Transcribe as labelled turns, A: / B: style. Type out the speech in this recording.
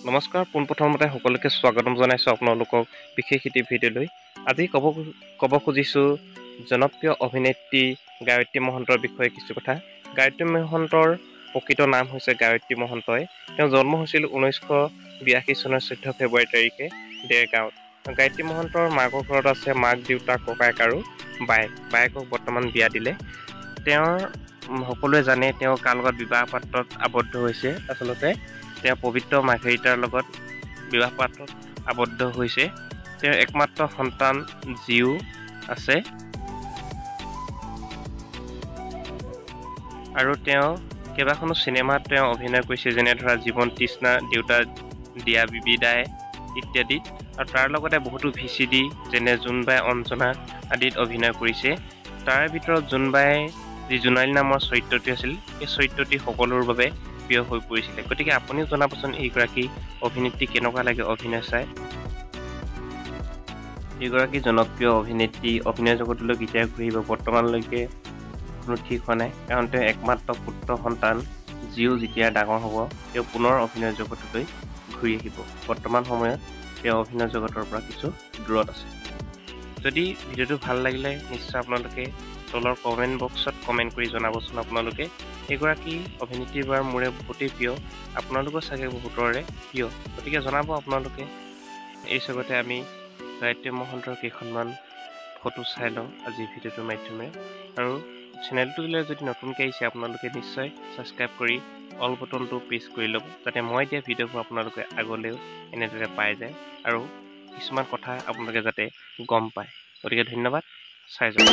A: নমস্কাৰ, পোনপ্ৰথমতে সকলোকে স্বাগতম জনাইছোঁ আপোনালোকক বিশেষ এটি ভিডিঅ'লৈ। আজি ক'ব খুজিছোঁ জনপ্ৰিয় অভিনেত্ৰী গায়ত্ৰী মহন্তৰ বিষয়ে কিছু কথা। গায়ত্ৰী মহন্তৰ প্ৰকৃত নাম হৈছে গায়ত্ৰী মহন্তই। তেওঁ জন্ম হৈছিল 1982 চনৰ 14 ফেব্ৰুৱাৰী তাৰিখে দেৰগাঁৱত। গায়ত্ৰী মহন্তৰ মাকৰ ঘৰত আছে মাক, দেউতাক, ককায়েক আৰু বায়েক। বায়েকক বৰ্তমান বিয়া দিলে। তেওঁৰ সকলোৱে জানে তেওঁ কাৰ লগত বিবাহ পাত্ৰত আবদ্ধ হৈছে। আচলতে তেওঁ পবিত্ৰ মাৰ্ঘেৰিটাৰ লগত বিবাহ পাত্ৰত আবদ্ধ হৈছে। তেওঁৰ একমাত্ৰ সন্তান জীও আছে আৰু তেওঁ কেইবাখনো চিনেমাত তেওঁ অভিনয় কৰিছে, যেনে ধৰা জীৱন তৃষ্ণা, দেউতা দিয়া বিদায় ইত্যাদিত। আৰু তাৰ লগতে বহুতো ভিচিডি যেনে জোনবাই অঞ্জনা আদিত অভিনয় কৰিছে। তাৰ ভিতৰত জোনবাই যি জোনালী নামৰ চৰিত্ৰটি আছিল, সেই চৰিত্ৰটি সকলোৰ বাবে প্ৰিয় হৈ পৰিছিলে। গতিকে আপুনিও জনাবচোন এইগৰাকী অভিনেত্ৰী কেনেকুৱা লাগে অভিনয় চাই। এইগৰাকী জনপ্ৰিয় অভিনেত্ৰী অভিনয় জগতলৈ কেতিয়া ঘূৰিব বৰ্তমানলৈকে কোনো ঠিক হোৱা নাই, কাৰণ তেওঁ একমাত্ৰ পুত্ৰ সন্তান যিও যেতিয়া ডাঙৰ হ'ব তেওঁ পুনৰ অভিনয় জগতলৈ ঘূৰি আহিব। বৰ্তমান সময়ত তেওঁ অভিনয় জগতৰ পৰা কিছু দূৰত আছে। যদি ভিডিঅ'টো ভাল লাগিলে নিশ্চয় আপোনালোকে তলৰ কমেণ্ট বক্সত কমেণ্ট কৰি জনাবচোন। আপোনালোকে এইগৰাকী অভিনেত্ৰীৰ বাৰু মোৰে বহুতেই প্ৰিয়, আপোনালোকৰ চাগে বহুতৰে প্ৰিয়, গতিকে জনাব আপোনালোকে। এই চগতে আমি গায়ত্ৰী মহন্তৰ কেইখনমান ফটো চাই লওঁ আজি ভিডিঅ'টোৰ মাধ্যমেৰে। আৰু চেনেলটোলৈ যদি নতুনকৈ আহিছে আপোনালোকে নিশ্চয় ছাবস্ক্ৰাইব কৰি অল বটনটো প্ৰেছ কৰি ল'ব, যাতে মই দিয়া ভিডিঅ'বোৰ আপোনালোকে আগলৈও এনেদৰে পাই যায় আৰু কিছুমান কথা আপোনালোকে যাতে গম পায়। গতিকে ধন্যবাদ, চাই যাওক।